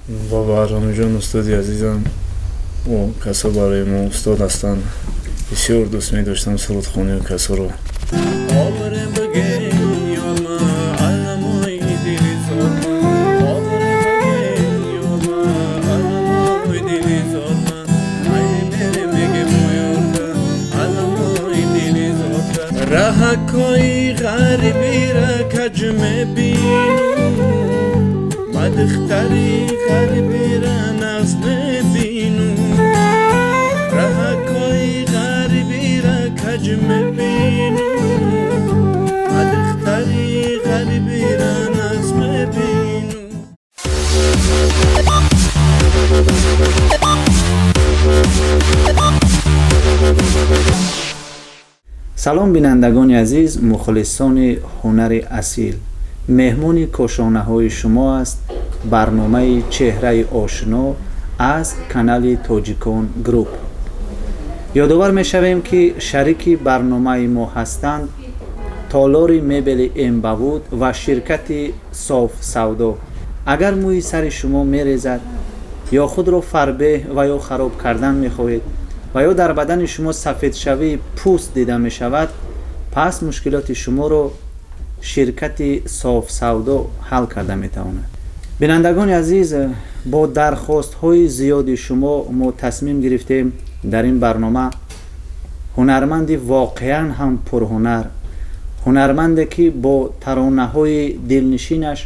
Ба Баҳромҷон, устоди азизам, ӯ касо барои мо устод ҳастанд. Бисёр дӯст медоштам сурудхонию касоро. Раҳакҳои ғарибира каҷ мебинум, ма духтари ғарибира нағз мебинум. Раҳакҳои ғарибира каҷ мебинум, ма духтари ғарибира нағз мебинум. Салом, бинандагони азиз, мухлисони ҳунари асил. Меҳмони кошонаҳои шумо аст барномаи «Чеҳраи ошино» аз канали «Тоҷикон Груп». Ёдовар мешавем, ки шарики барномаи мо ҳастанд толори мебели «Эмбавуд» ва ширкати «Соф Савдо». Агар мӯи сари шумо мерезад ё худро фарбеҳ ва ё хароб кардан мехоҳед ва ё дар бадани шумо сафедшавии пӯст дида мешавад, пас мушкилоти шуморо ширкати «Соф Савдо» ҳал карда метавонад. Бинандагони азиз, бо дархостҳои зиёди шумо мо тасмим гирифтем дар ин барнома ҳунарманди воқеан ҳам пурҳунар, ҳунарманде ки бо таронаҳои дилнишинаш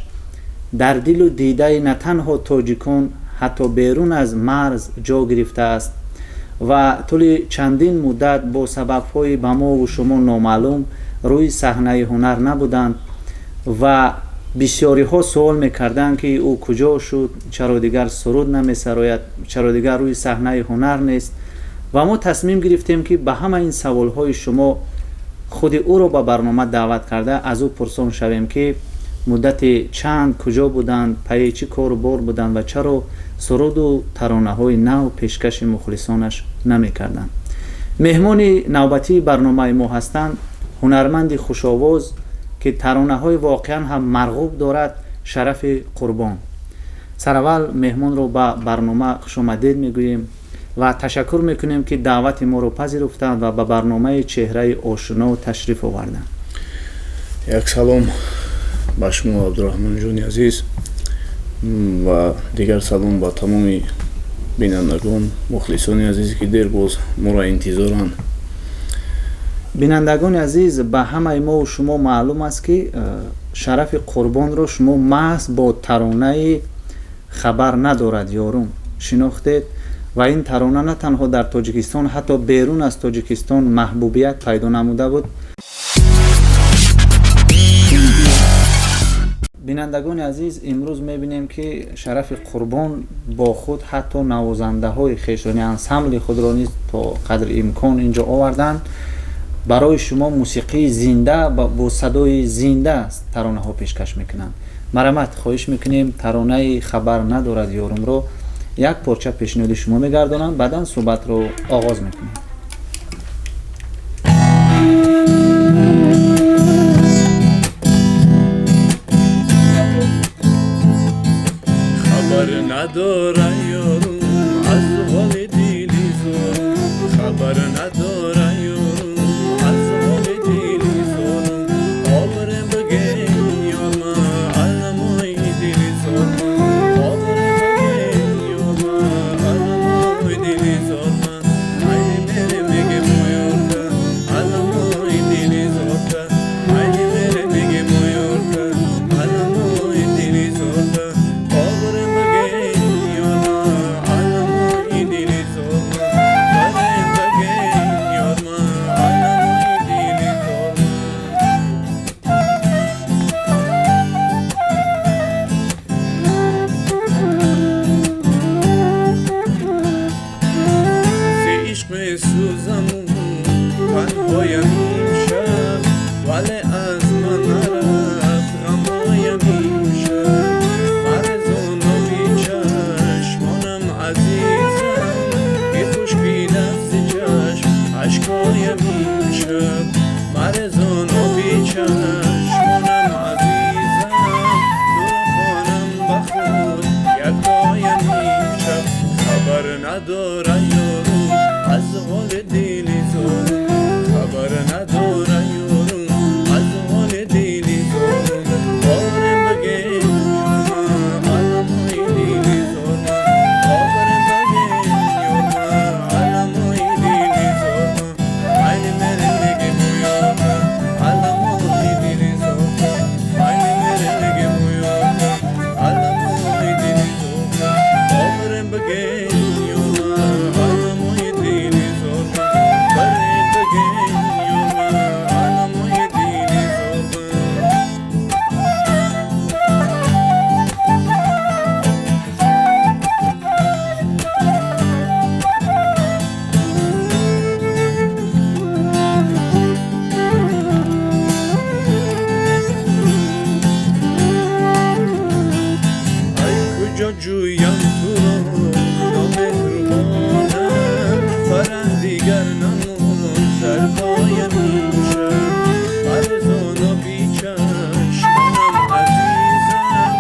дар дилу дидаи на танҳо тоҷикон, ҳатто берун аз марз ҷо гирифтааст ва тӯли чандин муддат бо сабабҳои ба мову шумо номаълум рӯи саҳнаи ҳунар набуданд ва бисёриҳо суол мекарданд, ки ӯ куҷо шуд, чаро дигар суруд намесарояд, чаро дигар рӯи саҳнаи ҳунар нест. Ва мо тасмим гирифтем, ки ба ҳама ин саволҳои шумо худи ӯро ба барнома даъват карда, аз ӯ пурсон шавем, ки муддати чанд куҷо буданд, пайи чӣ кору бор буданд ва чаро суруду таронаҳои нав пешкаши мухлисонаш намекарданд. Меҳмони навбатии барномаи мо ҳастанд ҳунарманди хушовоз, ки таронаҳои воқеан ҳам марғуб дорад, Шарафи Қурбон. Сараввал меҳмонро ба барнома хушомадед мегӯем ва ташаккур мекунем, ки даъвати моро пазируфтанд ва ба барномаи «Чеҳраи ошино» ташриф оварданд. Як салом ба шумо, Абдураҳмонҷони азиз, ва дигар салом ба тамоми бинандагон, мухлисони азизе, ки дербоз моро интизоранд. Бинандагони азиз, ба ҳамаи мову шумо маълум аст, ки Шарафи Қурбонро шумо маҳз бо таронаи «Хабар надорад ёрум» шинохтед ва ин тарона на танҳо дар Тоҷикистон, ҳатто берун аз Тоҷикистон маҳбубият пайдо намуда буд. Бинандагони азиз, имрӯз мебинем, ки Шарафи Қурбон бо худ ҳатто навозандаҳои хеш, яъне ансамбли худро низ то қадри имкон инҷо оварданд. Барои шумо мусиқии зинда, бо садои зинда таронаҳо пешкаш мекунанд. Марҳамат, хоҳиш мекунем, таронаи «Хабар надорад ёрумро» як порча пешниҳоди шумо мегардонанд, баъдан суҳбатро оғоз мекунем. Хабар надора ёрум аз ҳоли дили зорум, хабар надора ёрум аз ҳоли дили зорум. Обре бигин ёрма, аламои дили зорма. Обре бигин ёрма, аламои дили зорма. Ай мере меге моёрка, аламои дили зорка. Ай мере меге моёрка, аламои дили зорка. Обре бигин ёрма, аламои дили зорма. Обре бигин. بگم تو را نامهربانم، فرح دیگر نمون سرپایم امشب. مرزان و بیچشمانم عزیزم،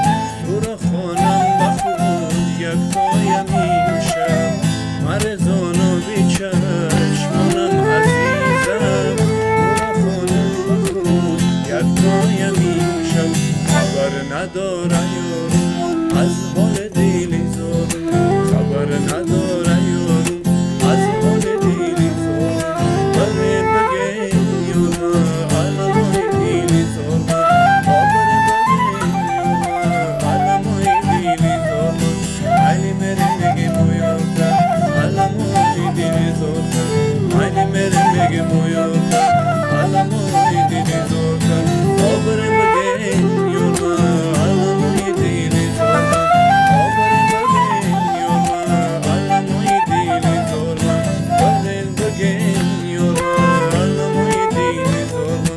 تو را خوانم به خود یکتایم امشب. مرزان و بیچشمانم عزیزم، تو را خوانم به خود یکتایم امشب. خبر نداره یارم از حال دل زارم، خبر نداره یارم از حال دل زارم. بره بگه یارم علمای دل زارم، بره بگه یارم علمای دل زارم. علی مره بگه مویوتا علمای دل زارم، علی مره بگه مویوتا علمای دل زارم. بره بگه یارم علمای دل زارم، بره بگه یارم علمای دل زارم. بره بگه یارم علمای دل زارم،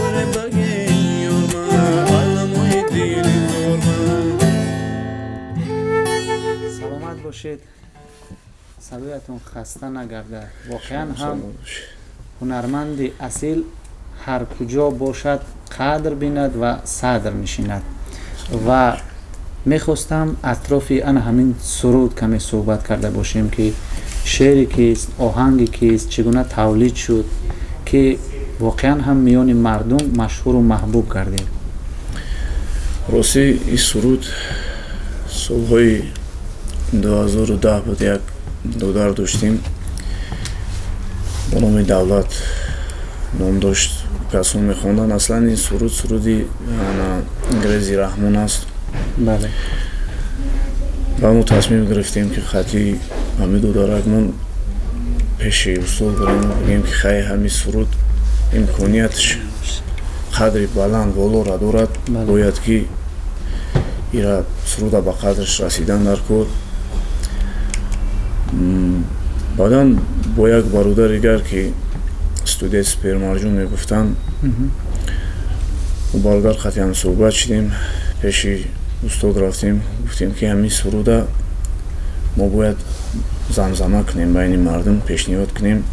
بره بگه یارم علمای دل زارم. Саломат бошед, садоятон хаста нагардад. Воқеан ҳам ҳунарманди асил ҳар куҷо бошад қадр бинад ва садр нишинад. Ва мехостам атрофи ана ҳамин суруд каме суҳбат карда бошем, ки шеъре кист, оҳанге кист, чӣ гуна тавлид шуд, ки воқеан ҳам миёни мардум машҳуру маҳбуб гардид. Ростӣ, ин суруд солҳои 2010 буд. Як додар доштем бо номи Давлат ном дошт, касон мехонданд. Аслан ин суруд суруди Ингрези Раҳмон аст. Ва мо тасмим гирифтем, ки хати ҳами додаракмон пеши устод бирем, бигем, ки хай, ҳами суруд имкониятш қадри баланд болора дорад, бояд ки ира суруда ба қадрш расидан дар кор. Баъдан бо як бародари дигар, ки студияи Супермарҷун мегуфтанд, бародар қатъиян суҳбат шудем, пеши устод рафтем, гуфтем, ки ҳамин суруда мо бояд замзама кунем, байни мардум пешниҳод кунем.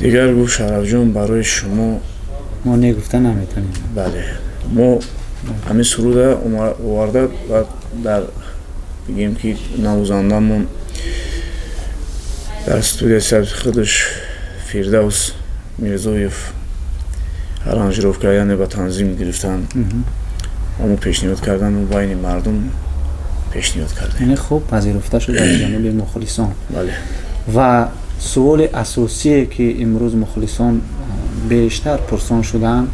Дигар гуфт: «Шарафҷон, барои шумо мо не гуфта наметонем. Бале, мо ҳамин суруда оварда баъд дар бигем, ки навозандамон дар студияи сабти худаш Фирдавс Мирзоев аранжировка, яъне ба танзим гирифтан, мо пешниҳод кардан, байни мардум пешниҳод кардем. Яъне хуб пазируфта шуд аз ҷониби мухлисон. Бале. Ва суоли асосие, ки имрӯз мухлисон бештар пурсон шуданд: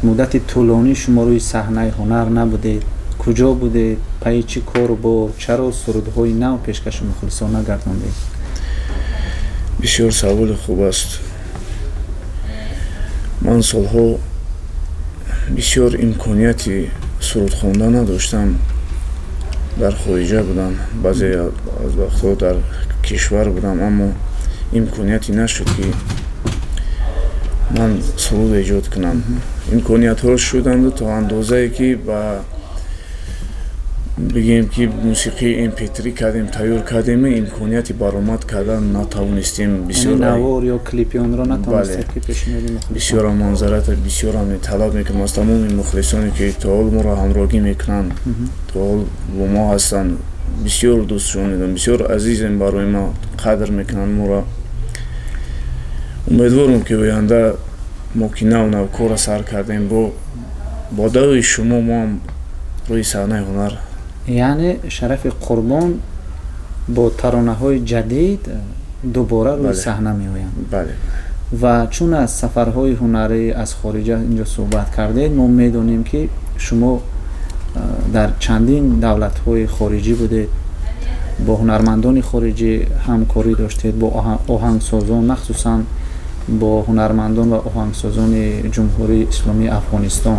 муддати тӯлонӣ шумо рӯи саҳнаи ҳунар набудед, куҷо будед, пайи чӣ кору бор, чаро сурудҳои нав пешкаши мухлисон нагардондед? Бисёр саволи хуб аст. Ман солҳо бисёр имконияти суруд хонда надоштам, дар хориҷа будам, баъзе аз вақтҳо дар кишвар будам, аммо имконияте нашуд, ки ман суруд эҷод кунам. Имкониятҳо шуданду то андозае, ки ба бигем, ки мусиқии mp3 кардем, тайёр кардем, имконияти баромад кардан натавонистем. Бисёр навор ё клипи онро натавонистед, ки пешниҳоди мухлисон. Бисёрам манзарата, бисёрам талаб мекунам аз тамоми мухлисоне, ки то ҳол моро ҳамроҳӣ мекунанд, то ҳол бо мо ҳастанд. Бисёр дӯстшон медорам, бисёр азизем барои ма, қадр мекунанд моро. Умедворам, ки оянда мо, ки нав нав корро сар кардем, бо дави шумо моам рӯи саҳнаи ҳунар. Яъне Шарафи Қурбон бо таронаҳои ҷадид дубора рӯи саҳна меоянд. Бале. Ва чун аз сафарҳои ҳунарӣ аз хориҷа инҷо суҳбат кардед, мо медонем, ки шумо дар чандин давлатҳои хориҷӣ будед, бо ҳунармандони хориҷӣ ҳамкорӣ доштед, бо оҳангсозон, махсусан бо ҳунармандон ва оҳангсозони Ҷумҳурии Исломии Афғонистон.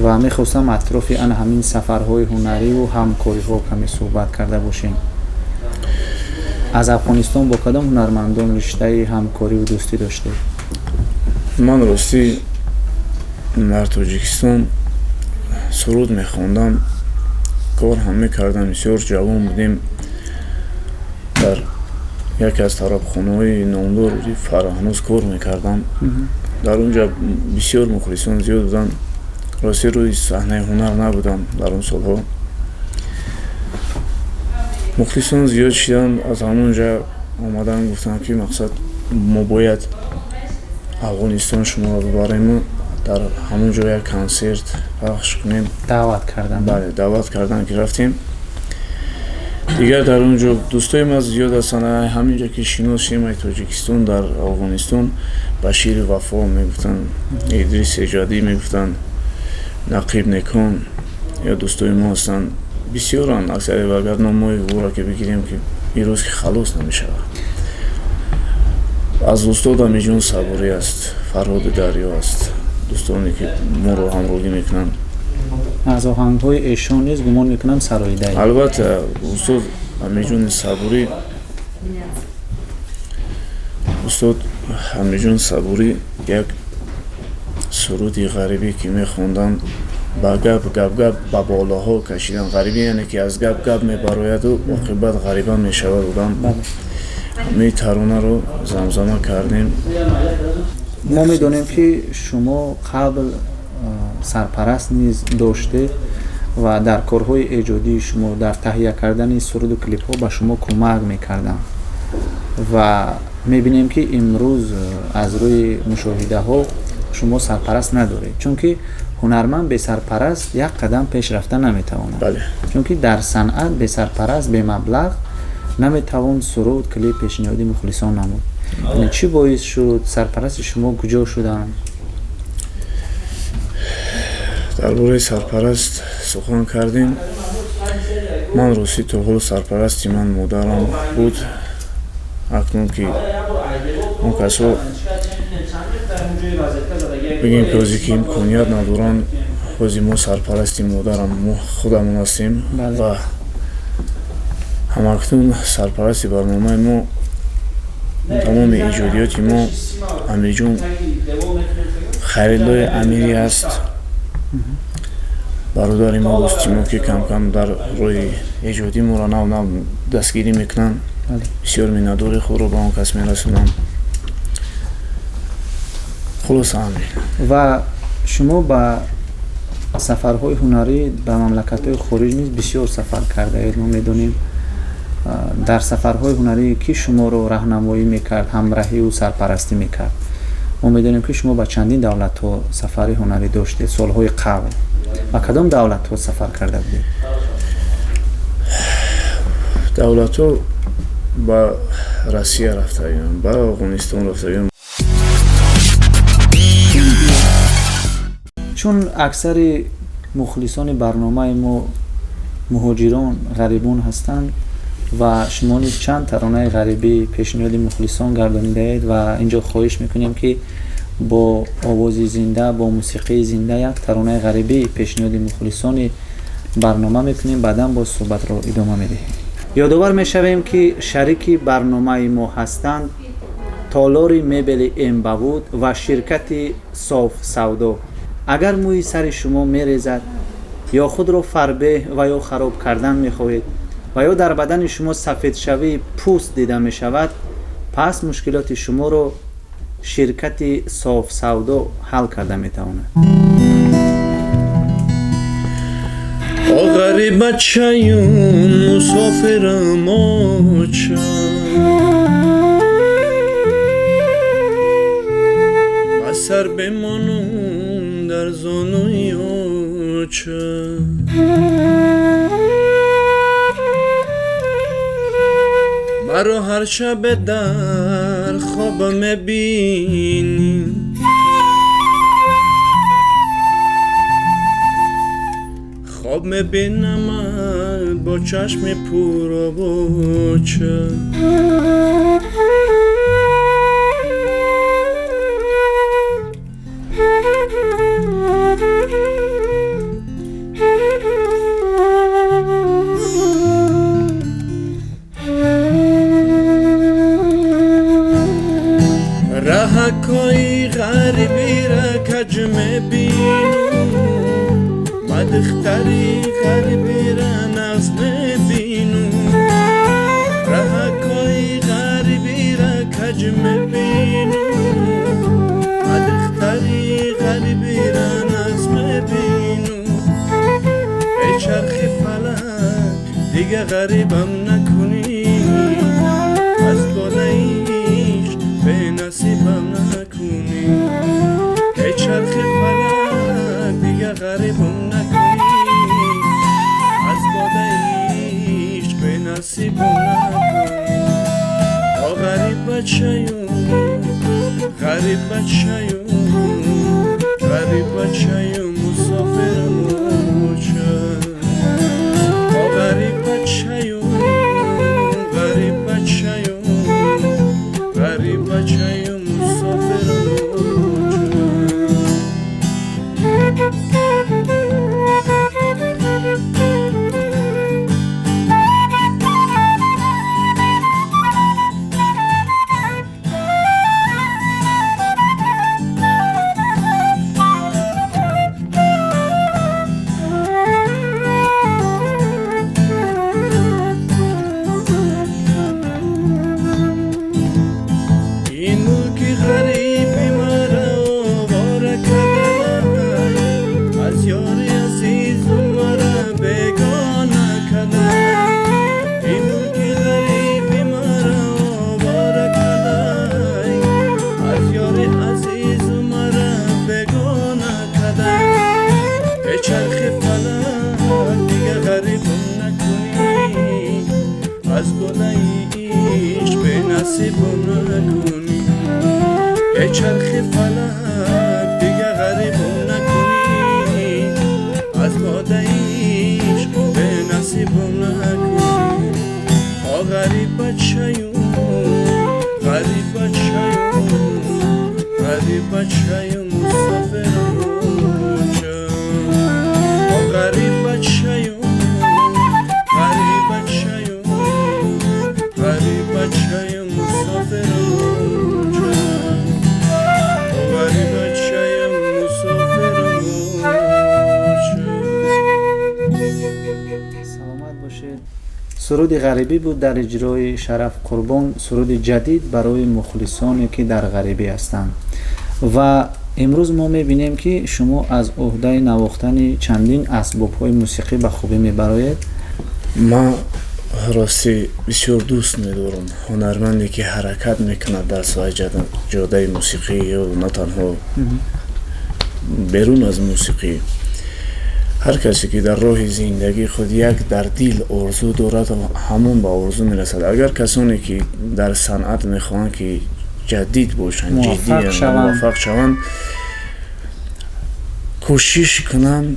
Ва мехостам атрофи ана ҳамин сафарҳои ҳунариву ҳамкориҳо каме суҳбат карда бошем. Аз Афғонистон бо кадом ҳунармандон риштаи ҳамкориву дӯстӣ доштед? Ман ростӣ дар Тоҷикистон суруд мехондам. Кор ҳам мекардам, бисёр ҷавон будем. Дар яке аз тарабхонаҳои номдор Фараҳнуз кор мекардам. Дар он ҷо бисёр мухлисон зиёд буданд. Рости рӯи саҳнаи ҳунар набудам дар он солҳо. Мухлисон зиёд шиданд, аз ҳамон ҷа омадан гуфтанд, ки мақсад мо бояд Афғонистон шуморо бибарему дар ҳамон ҷо як консерт пахш кунем. Даъват карданд? Бале, даъват карданд, ки рафтем. Дигар дар он ҷо дӯстои ман зиёд ҳастанд. Ҳамин ҷо ки шиносем ай Тоҷикистон, дар Афғонистон Башири Вафо мегуфтанд, Идрис Эҷадӣ мегуфтанд, Нақиб Некон ё дӯстои мо ҳастанд. Бисёранд, аксари агар номҳои ӯро ки бигирем, ки ирӯз ки халос намешавад. Аз устод Амиҷон Сабурӣ аст, Фарҳоди Дарё аст, дӯстоне ки моро ҳамроҳӣ мекунанд. Аз оҳангҳои эшон низ гумон мекунам сароидаед. Албатта, устод Амиҷони Сабурӣ, устод Амиҷон Сабурӣ як суруди ғарибӣ ки мехонданд, ба гап гап гап ба болоҳо кашидан. Ғарибӣ яъне ки аз гап гап мебарояду оқибат ғариба мешавад одам. Ҳамаи таронаро замзама кардем. Мо медонем, ки шумо қабл сарпараст низ доштед ва дар корҳои эҷодии шумо, дар таҳия кардани суруду клипҳо ба шумо кӯмак мекарданд ва мебинем, ки имрӯз аз рӯи мушоҳидаҳо шумо сарпараст надоред, чунки ҳунарманд бесарпараст як қадам пеш рафта наметавонад, чунки дар санъат бесарпараст, бемаблағ наметавон суруд, клип пешниҳоди мухлисон намуд. Яъне чӣ боис шуд? Сарпарасти шумо куҷо шуданд? Дар бораи сарпараст сухан кардем. Ман ростӣ то ҳоло сарпарасти ман модарам буд. Акнун ки он касо бигем, ки ҳозир ки имконият надоранд, ҳозир мо сарпарасти модарам мо худамон ҳастем ва ҳамакнун сарпарасти барномаи мо, тамоми эҷодиёти мо Амирҷон Хайриллои Амирӣ аст, бародари мо, дӯсти мо, ки камкам дар роҳи эҷодӣ моро нав нав дастгирӣ мекунанд. Бисёр миннатдори худро ба он кас мерасонам. Хулоса, ҳамин. Ва шумо ба сафарҳои ҳунарӣ ба мамлакатҳои хориҷ низ бисёр сафар кардаед. Мо медонем, дар сафарҳои ҳунарӣ кӣ шуморо раҳнамоӣ мекард, ҳамраҳиву сарпарастӣ мекард? Мо медонем, ки шумо ба чандин давлатҳо сафари ҳунарӣ доштед солҳои қабл. Ба кадом давлатҳо сафар карда будед? Давлатҳо ба Россия рафтаем, ба Афғонистон рафтаем. Чун аксари мухлисони барномаи мо муҳоҷирон, ғарибон ҳастанд ва шумо низ чанд таронаи ғарибӣ пешниҳоди мухлисон гардонидаед ва инҷо хоҳиш мекунем, ки бо овози зинда, бо мусиқии зинда як таронаи ғарибӣ пешниҳоди мухлисони барнома мекунем, баъдан боз суҳбатро идома медиҳем. Ёдовар мешавем, ки шарики барномаи мо ҳастанд толори мебели Эмбавуд ва ширкати Соф Савдо. Агар мӯи сари шумо мерезад ё худро фарбеҳ ва ё хароб кардан мехоҳед ва ё дар бадани шумо сафедшавии пӯст дида мешавад, пас мушкилоти шуморо ширкати Соф Савдо ҳал карда метавонад. Ғарибачаюн мусофирам, оча, ба сар бемонум дар зонуи оча. Маро ҳар шабе дар хоб мебинӣ, хоб мебинамад бо чашми пуробоча. Раҳакҳои ғарибира каҷ мебинум, ма духтари ғарибира. دیگه غریبم نکنی، از بالایش به نصیبم نکنی. ای چرخ فلک دیگه غریبم نکنی، از بالایش به نصیبم نکنی. آ غریب بچه‌یم، غریب بچه‌یم، غریب بچه‌یم مسافرم اوچه. آ غریب بچه‌یم، غریب بچه‌یم، غریب بچه‌یم مسافرم اوچه. ای چرخ فلک دیگه غریبم نکنی، از بادایش به نصیبم نکنی. آ غریب بچه‌یم، غریب بچه‌یم، غریب بچه‌یم مسافرم اوچه. آ غریب بچه‌یم، غریب بچه‌یم، غریب بچه‌یم مسافرم اوچه. غریب بچه‌یم مسافرم اوچه. Саломат бошед. Суруди ғарибӣ буд дар иҷрои Шараф Қурбон, суруди ҷадид барои мухлисоне ки дар ғарибӣ ҳастанд. Ва имрӯз мо мебинем ки шумо аз ӯҳдаи навохтани чандин асбобҳои мусиқӣ ба хубӣ мебароед. Ман ростӣ бисёр дӯст медорам ҳунарманде ки ҳаракат мекунад дар соҳаи ҷодаи мусиқӣ ё на танҳо берун аз мусиқӣ. Ҳар касе ки дар роҳи зиндагии худ як дар дил орзу дорад, ҳамон ба орзу мерасад. Агар касоне ки дар санъат мехоҳанд ки ҷадид бошанд, ҷиддӣ муваффақ шаванд, кӯшиш кунанд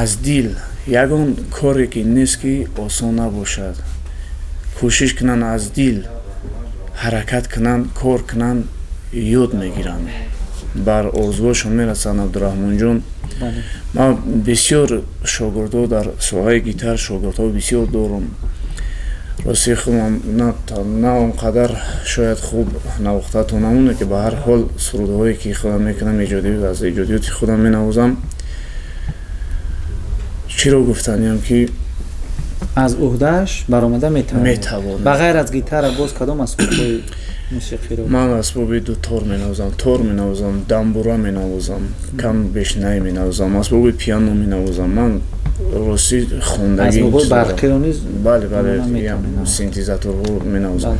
аз дил. Ягон коре ки нест ки осон набошад. Кӯшиш кунанд аз дил, ҳаракат кунанд, кор кунанд, ёд мегиранд, бар орзуҳошон мерасанд. Абдураҳмонҷон, ман бисёр шогирдҳо дар соҳаи гитар шогирдҳо бисёр дорам. Рости худам на он қадар шояд хуб навохта тонамоне ки ба ҳар ҳол сурудҳое ки худам мекунам аз эҷодиёти худам менавозам. Чиро гуфтаниям ки аз ӯҳдааш баромада метавонед. Ба ғайр аз гитара боз кадом асбобҳои мусиқиро? Ман асбоби дутор менавозам, тор менавозам, дамбура менавозам, кам беш най менавозам, асбоби пиано менавозам. Ман рости хондагӣ асбобҳои барқиро низ? Бале, бале, синтезаторҳо менавозам.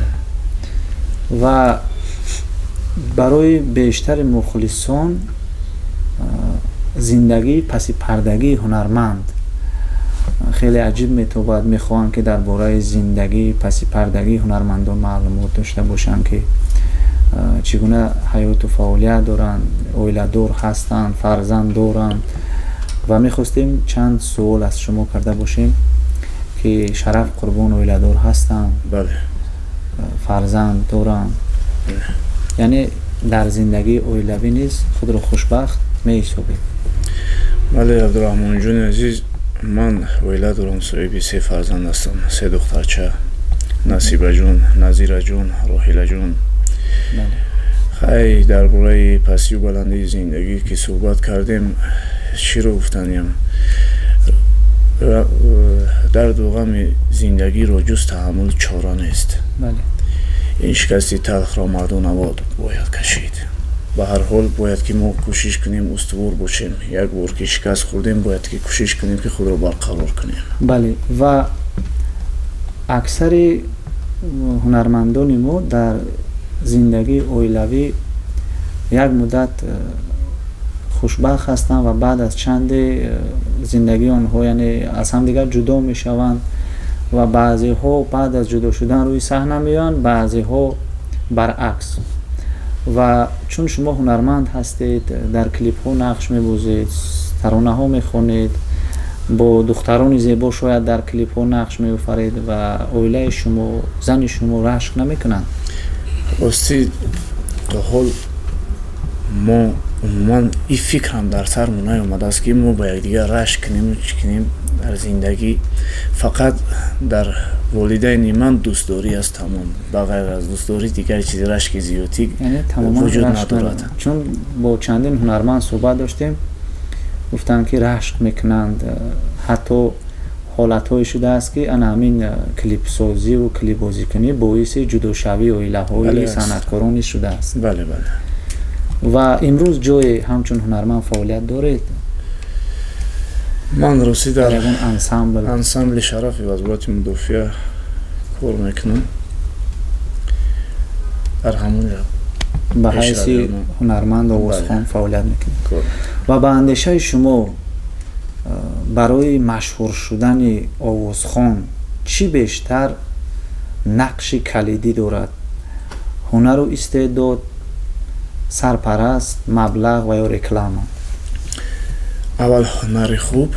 Ва барои бештари мухлисон зиндагии пасипардагии ҳунарманд хеле аҷиб метобад. Мехоҳанд ки дар бораи зиндагии пасипардагии ҳунармандон маълумот дошта бошанд, ки чӣ гуна ҳаёту фаъолият доранд, оиладор ҳастанд, фарзанд доранд. Ва мехостем чанд суол аз шумо карда бошем ки Шараф Қурбон оиладор ҳастанд, бале, фарзанд доранд, яъне дар зиндагии оилавӣ низ худро хушбахт меҳисобед. Бале, Абдураҳмонҷони азиз, ман оила дорам, соҳиби се фарзанд ҳастам, се духтарча: Насибаҷон, Назираҷон, Роҳилаҷон. Хай, дар бораи пастию баландии зиндагӣ ки суҳбат кардем, чиро гуфтаниям? Дарду ғами зиндагиро ҷуз таҳаммул чора нест. Ин шикасти талхро мардонавод бояд кашид. Ба ҳар ҳол бояд ки мо кӯшиш кунем устувор бошем. Як бор ки шикаст хӯрдем, бояд ки кӯшиш кунем ки худро барқарор кунем. Бале, ва Аксари ҳунармандони мо дар зиндагии оилавӣ як муддат хушбахт ҳастанд ва баъд аз чанде зиндагии онҳо, яъне аз ҳамдигар ҷудо мешаванд ва баъзеҳо баъд аз ҷудо шудан рӯи саҳна меоянд, баъзеҳо баръакс. Ва чун шумо ҳунарманд ҳастед, дар клипҳо нақш мебозед, таронаҳо мехонед, бо духтарони зебо шояд дар клипҳо нақш меофаред ва оилаи шумо, зани шумо рашк намекунанд? Ростӣ, то ҳол мо умуман ин фикрам дар сармон наёмадааст, ки мо ба якдигар рашк кунем, чӣ кунем дар зиндагӣ. Фақат дар волидайни ман дӯстдорӣ аст, тамом. Ба ғайр аз дӯстдорӣ дигар чизи рашки зиёдӣ вуҷуд надорад. Чун бо чандин ҳунарманд суҳбат доштем, гуфтанд, ки рашк мекунанд, ҳатто ҳолатҳое шудааст, ки ана ҳамин клипсозиву клипбозикунӣ боиси ҷудошавии оилаҳои санъаткорон низ шудааст. Бале, бале. Ва имрӯз ҷое ҳамчун ҳунарманд фаъолият доред? Ман ростӣ дар ягон ансамбл? Ансамбли Шарафи Вазорати Мудофиа кор мекунам, дар ҳамон ҷо. Ба ҳайси ҳунарманд, овозхон фаъолият мекунед. Ва ба андешаи шумо, барои машҳур шудани овозхон чӣ бештар нақши калидӣ дорад: ҳунару истеъдод, сарпараст, маблағ ва ё реклама? Аввал ҳунари хуб,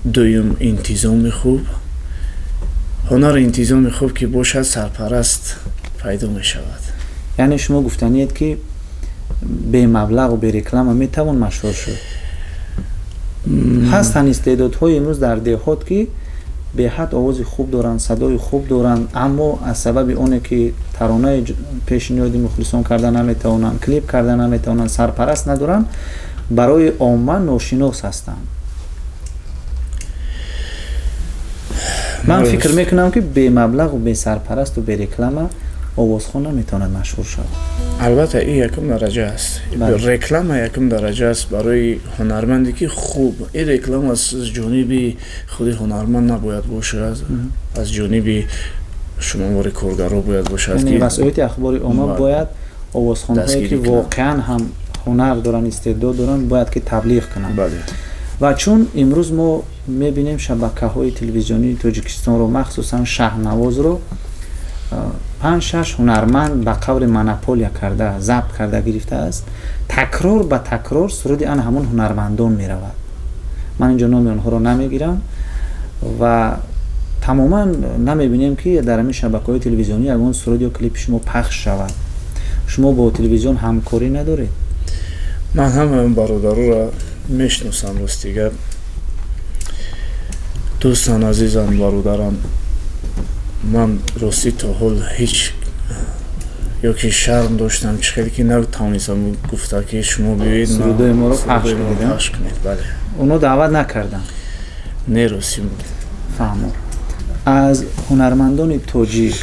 дуюм интизоми хуб. Ҳунару интизоми хуб ки бошад, сарпараст пайдо мешавад. Яъне шумо гуфтаниед, ки бемаблағу береклама метавон машҳур шуд? Ҳастанд истеъдодҳои имрӯз дар деҳот, ки беҳад овози хуб доранд, садои хуб доранд, аммо аз сабаби оне ки таронаи пешниҳоди мухлисон карда наметавонанд, клип карда наметавонанд, сарпараст надоранд, барои омма ношинос ҳастанд. Ман фикр мекунам, ки бемаблағу бесарпарасту береклама овозхон наметавонад машҳур шавад. Албатта, ин якум дараҷа аст. Реклама якум дараҷа аст барои ҳунарманде ки хуб. Ин реклама аз ҷониби худи ҳунарманд набояд бошад, аз ҷониби шумори коргаро бояд бошад. Васоити ахбори омма бояд овозхонҳое ки воқеан ҳам ҳунар доранд, истеъдод доранд, бояд ки таблиғ кунанд. Ва чун имрӯз мо мебинем шабакаҳои телевизионии Тоҷикистонро, махсусан Шаҳнавозро, 5-6 ҳунарманд ба қавли монополия карда, забт карда гирифтааст, такрор ба такрор суруди ана ҳамон ҳунармандон меравад. Ман инҷо номи онҳоро намегирам ва тамоман намебинем, ки дар ҳамин шабакаҳои телевизионӣ ягон суруд ё клипи шумо пахш шавад. Шумо бо телевизион ҳамкорӣ надоред? Ман ҳамаи бародароро мешиносам, рости гап, дӯстан, азизам, бародарам. Ман ростӣ то ҳол ҳеҷ ё ки шарм доштам, чӣ хеле ки натавонистам гуфта, ки шумо биёед, сурудои моро пахш кунед. Бале. Оно даъват накарданд? Не, ростӣ. Фаҳмо. Аз ҳунармандони тоҷик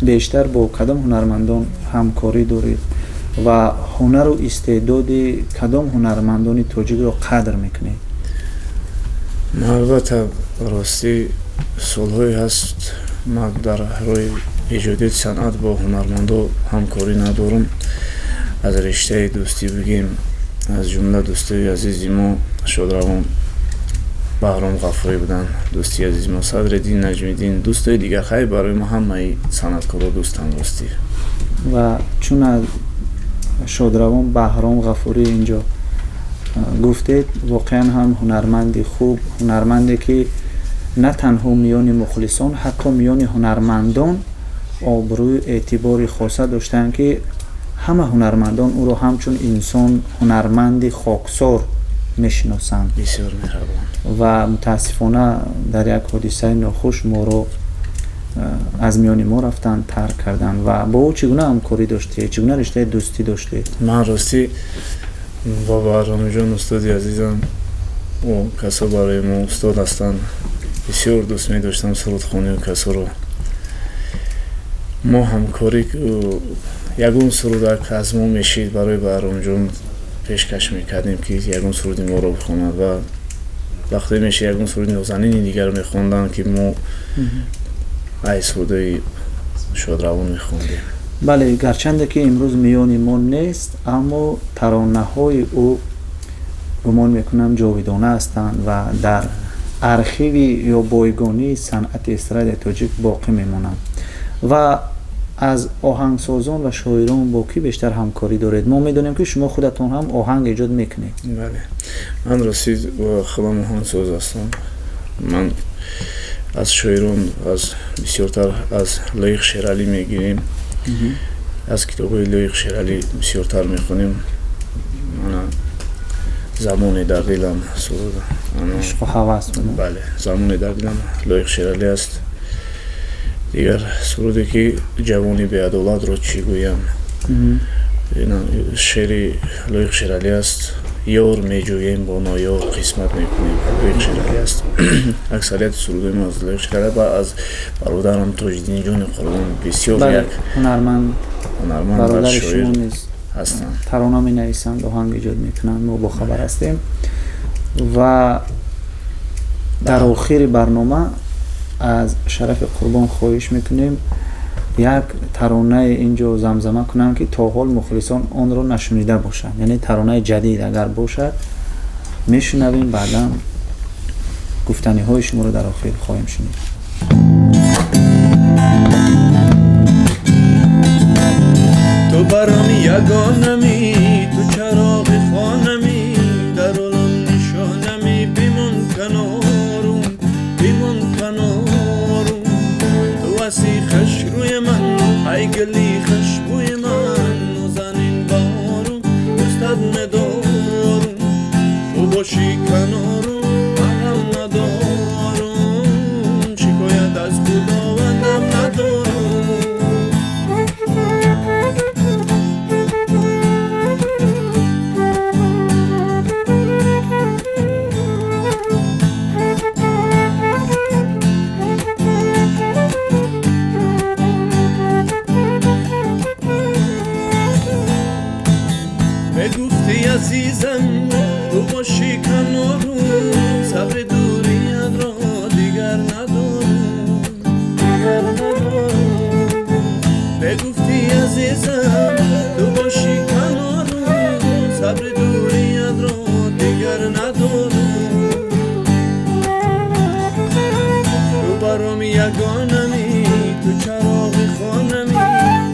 бештар бо кадом ҳунармандон ҳамкорӣ доред ва ҳунару истеъдоди кадом ҳунармандони тоҷикро қадр мекунед? Албатта, ростӣ, солҳое ҳаст, ман дар роҳи эҷодияти санъат бо ҳунармандо ҳамкорӣ надорам. Аз риштаи дӯстӣ бигем, аз ҷумла дӯстои азизи мо шодравон Баҳром Ғафурӣ буданд, дӯсти азизи мо Садриддин Наҷмиддин, дӯстои дигар. Хайр, барои мо ҳамаи санъаткоро дӯстанд, ростӣ. Ва чун аз шодравон Баҳром Ғафурӣ инҷо гуфтед, воқеан ҳам ҳунарманди хуб, ҳунарманде ки на танҳо миёни мухлисон, ҳатто миёни ҳунармандон обрӯю эътибори хоса доштанд, ки ҳама ҳунармандон ӯро ҳамчун инсон, ҳунарманди хоксор мешиносанд. Бисёр меҳрабон. Ва мутаассифона дар як ҳодисаи нохуш моро аз миёни мо рафтанд, тарк карданд. Ва бо ӯ чӣ гуна ҳамкорӣ доштед, чӣ гуна риштаи дӯстӣ доштед? Ман ростӣ бо Баҳромҷон, устоди азизам, ӯ касо барои мо устод ҳастанд, бисёр дӯст медоштам сурудхонию касоро. Мо ҳамкорӣ, ягон сурудак аз мо мешид, барои Баҳромҷон пешкаш мекардем, ки ягон суруди моро бихонад ва Вақте меша ягон суруди нозанини дигар мехонданд, ки мо ай сурудои шодравон мехондем. Бале, гарчанде ки имрӯз миёни мо нест, аммо таронаҳои ӯ гумон мекунам ҷовидона ҳастанд ва дар архиви ё бойгонии санъати эстрадаи тоҷик боқӣ мемонанд. Ва аз оҳангсозон ва шоирон бо кӣ бештар ҳамкорӣ доред? Мо медонем, ки шумо худатон ҳам оҳанг эҷод мекунед. Бале, ман рости худам оҳангсоз ҳастам. Ман аз шоирон аз бисёртар аз Лоиқ Шералӣ мегирем, аз китобҳои Лоиқ Шералӣ бисёртар мехонем. Мана «Замоне дар дилам» суруд. Ишқу ҳавас. Бале, «Замоне дар дилам» Лоиқ Шералӣ аст. Дигар суруде ки «Ҷавони беадолатро чӣ гӯям», шеъри Лоиқ Шералӣ аст. «Ёр меҷӯем, бо ноёр қисмат мекунем» Лоиқ Шералӣ аст. Аксарияти сурудои мо аз Лоиқ Шералӣ ва аз бародарам Тоҷиддинҷони Қурбон бисёр як ҳунарманд. Ҳунарманд ва шоир ҳастанд. Тарона менависанд, оҳанг эҷод мекунанд, мо бохабар ҳастем. Ва дар охири барнома аз Шарафи Қурбон хоҳиш мекунем, як таронаи инҷо замзама кунанд, ки то ҳол мухлисон онро нашунида бошанд, яъне таронаи ҷадид агар бошад, мешунавем, баъдан гуфтаниҳои шуморо дар охир хоҳем шунид. Ту баром ягонами, ту чароғи хонами, дар олам нишонами, бимон канорум, бимон канорум. Ту ҳасти хушрӯи ман, ай гули хушбӯи ман, нозанин баҳорум, дӯстат медорум. Ту бошӣ канорум, ман ғам надорум, шикоят аз худовандам надорум. Мегуфти, азизам, ту бошӣ канорум, сабри дуриятро дигар надорум, дигар надорум. Мегуфти, азизам, ту бошӣ канорум, сабри дуриятро дигар надорум. Ту баром ягонами, ту чароғи хонами,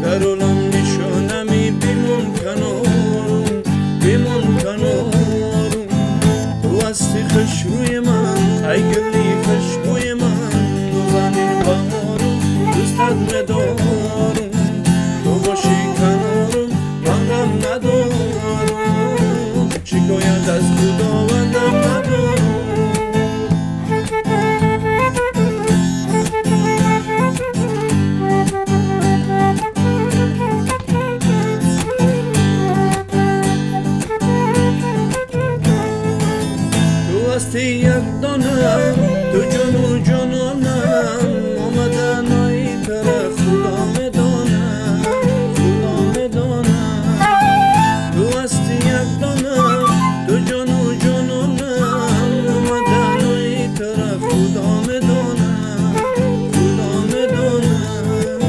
дар олам нишонами, бимон канорум, бимон канорум. Ту ҳасти хушрӯи ман, ай гули хушбӯи ман, нозанин баҳорум, дӯстат медорум. Ту бошӣ канорум, ман ғам надорум, шикоят аз худовандам надорум. Ту ҳасти якдонам, ту ҷону ҷононам, омаданои тара худо медонад, худо медонад. Ту ҳасти якдонам, ту ҷону ҷононам, омаданои тара худо медонад, худо медонад.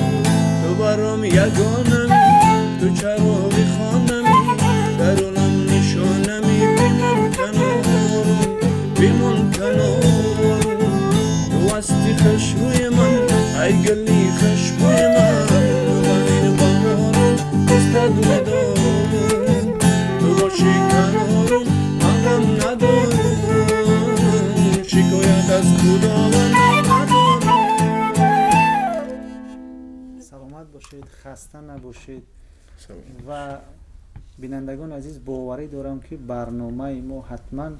Ту баром ягонами, ту чароғи хонами, дар олам нишонами, бимон канорум, бимон канорум. Ту ҳасти хушрӯи ман, ай гули хушбӯи ман, нозанин баҳорум, дӯстат медорум. Ту бошӣ канорум, ман ғам надорум, шикоят аз худовандам надорум. Саломат бошед, хаста набошед. Ва бинандагони азиз, боварӣ дорам, ки барномаи мо ҳатман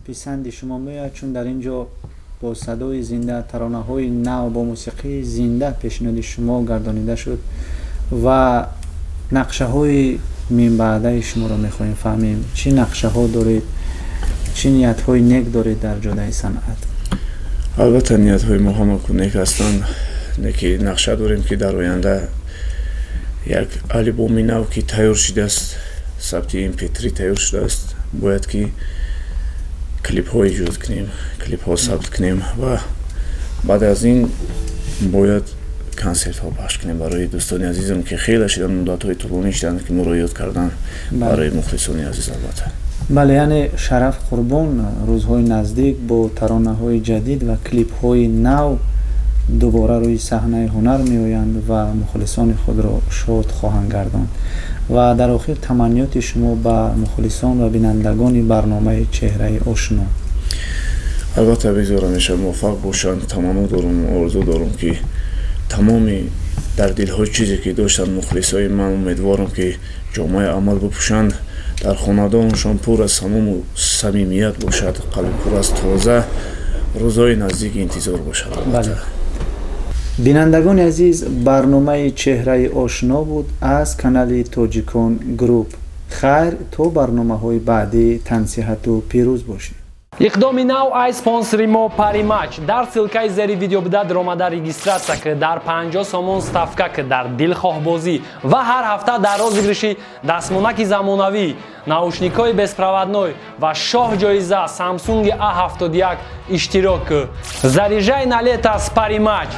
писанди шумо меояд, чун дар ин ҷо бо садои зинда таронаҳои нав бо мусиқии зинда пешниҳоди шумо гардонида шуд. Ва нақшаҳои минбаъдаи шуморо мехоҳем фаҳмем. Чӣ нақшаҳо доред, чӣ ниятҳои нек доред дар ҷодаи санъат? Албатта, ниятҳои мо ҳама нек ҳастанд, неки нақша дорем, ки дар оянда як албоми нав, ки тайёр шудааст, сабти mp3 тайёр шудааст, бояд ки Клипҳо эҷод кунем, клипҳо сабт кунем ва баъд аз ин бояд консертҳо пахш кунем барои дӯстони азизам, ки хеле шидан, муддатҳои тӯлонӣ шиданд, ки моро ёд кардан, барои мухлисони азиз, албатта. Бале, яъне Шараф Қурбон рӯзҳои наздик бо таронаҳои ҷадид ва клипҳои нав дубора рӯи саҳнаи ҳунар меоянд ва мухлисони худро шод хоҳанд гардонд. Ва дар охир, таманниёти шумо ба мухлисон ва бинандагони барномаи «Чеҳраи ошно»? Албатта, бигзор ҳамеша муваффақ бошанд. Таманно дорум, орзу дорум, ки тамоми дар дилҳо чизе ки доштанд мухлисои ман, умедворам, ки ҷомаи амал бипӯшанд, дар хонадонашон пур аз самому самимият бошад, қалби пур аз тоза, рӯзҳои наздик интизор бошад, албатта. Бинандагони азиз, барномаи «Чеҳраи ошно» буд аз канали «Тоҷикон Груп». Хайр, то барномаҳои баъдӣ тансиҳату пирӯз бошед. Иқдоми нав ай спонсори мо Паримач. Дар ссылкаи зери видео буда даромада, регистрация ки, дар 50 сомон ставка ки дар дилхоҳбозӣ ва ҳар ҳафта дар розыгрыши дастмонаки замонавӣ, наушникҳои беспроводной ва шоҳ ҷоиза Samsung A71 иштирок ки. Заряжай на лето с Паримач.